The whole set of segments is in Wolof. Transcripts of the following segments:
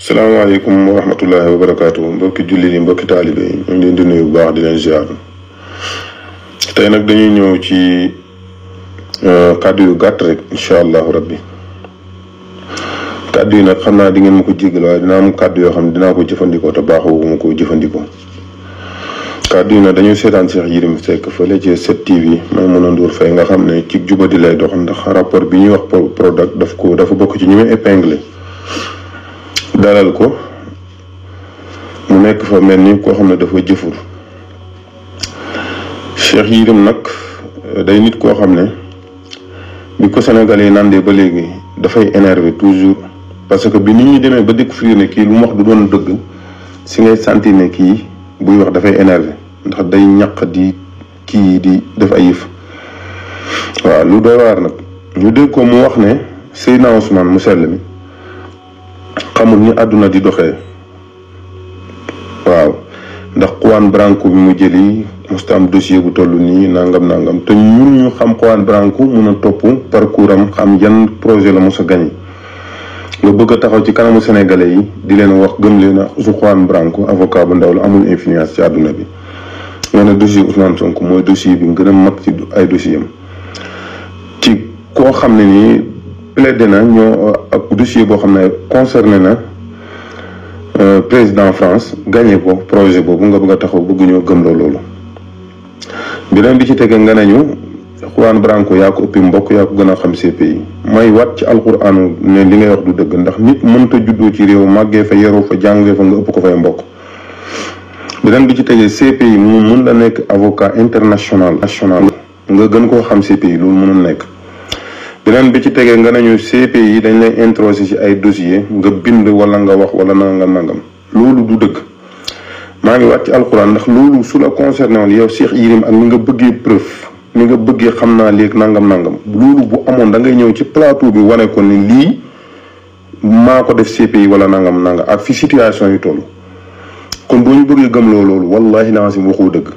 salaamaaleykum wa rahmatullahi wa barakaatu mbokki jullit yi mbokki taalibe yi ñu ngi leen di nuyu bu baax di leen ziar tey nag dañuy ñëw ci kàddu yu gàtt rek incha allahu rabbi kàddu yi nag xam naa di ngeen ma ko jégal waaye dinaa am kàddu yoo xam ne dinaa ko jëfandikoo te baaxoo ma ko jëfandikoo kàddu yi nag dañuy seetaan Cheikh Yérim Seck fële ci 7TV may mën a nduur fay nga xam ne ci jubadi lay dox ndax rapport bi ñuy wax Prodac dafa bokk ci ñi muy épinglé dalal ko mu nekk fa mel ni koo xam ne dafa jëfur Cheikh Yérim nag day nit koo xam ne bi ko Sénégalais yi nandee ba léegi dafay énervé toujours parce que bi nit ñi demee ba découvrir ne kii lu mu wax du doon dëgg si ngay sentir ne kii buy wax dafay énervé ndax day ñaq di kii di def ay yëf waaw lu doy waar nag ñu dégg ko mu wax ne Seydina Ousmane mu sell mi xamul ni àdduna di doxee waaw ndax Juan Branco bi mu jëli musta am dossier bu toll nii nangam te ñun ñu xam Juan Branco mun a topp parcours am xam yan projet la mos a gagné nga bëgg a taxaw ci kanamu sénégalais yi di leen wax gëm leen a su Juan Branco avocat bu ndaw la amul influence ci àdduna bi nga ne dossier Ousmane Sonko mooy dossier bi gën a mag ci ay dossier am ci koo xam ne nii plaidé na ñoo ak dossier boo xam ne concerné na président France gagné ko projet boobu nga bëgg a taxaw bëgg ñoo gëm loolu beneen bi ci tege nga nañu Juan Branco yaa ko ëppi mbokk yaa ko gën a xam CPI may wat ci alxuraanu ne li ngay wax du dëgg ndax nit mënta juddoo ci réew màggee fa yaroo fa jàngee fa nga ëpp ko fay mbokk beneen bi ci tegee CPI mu mun la nekk avocat international nga gën koo xam CPI loolu mënul nekk beneen bi ci tegee nga nañu CPI dañ lay introsé ci ay dossier nga bind wala nga wax wala nangam loolu du dëgg maa ngi waat ci alxuraan ndax loolu su la concerné woon yow Cheikh Yérim ak ni nga bëggee preuve ni nga bëggee xam naa léegi nangam loolu bu amoon da ngay ñëw ci plateau bi wane ko ni lii maa ko def CPI wala nangam ak fi situation yi toll kon boo ñu bëggee gëm loolu wallahi naa si waxoo dëgg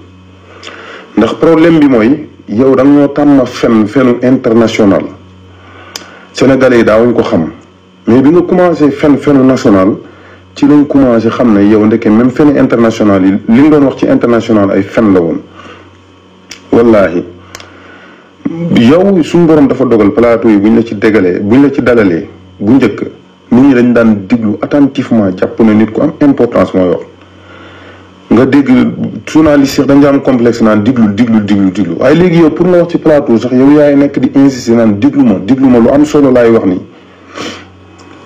ndax problème bi mooy yow da nga ñoo tàmm fenu international Sénégalais yi daawuñ ko xam mais bi nga commencé fenu national ci lañ commencé xam ne yow ndeke même fen international yi li nga doon wax ci international ay fen la woon wallahi yow suñu borom dafa dogal plateau yi buñ la ci dalalee bu njëkk nit ñi dañ daan diglu attentivement jàpp na nit ku am importance mooy wax nga dégg journaliste dañ am complexe naan diglu waaye léegi yow pour nga wax ci plateau sax yow yaay nekk di insister naan diglu ma lu am solo laay wax nii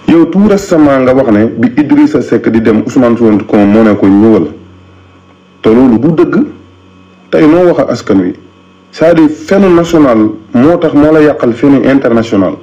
yow tout récemment nga wax ne bi Idrissa Seck di dem Ousmane Sonko moo ne ko ñëwal te loolu du dëgg tey noo wax ak askan wi c'est-à-dire fenu national moo tax moo la yàqal fenu international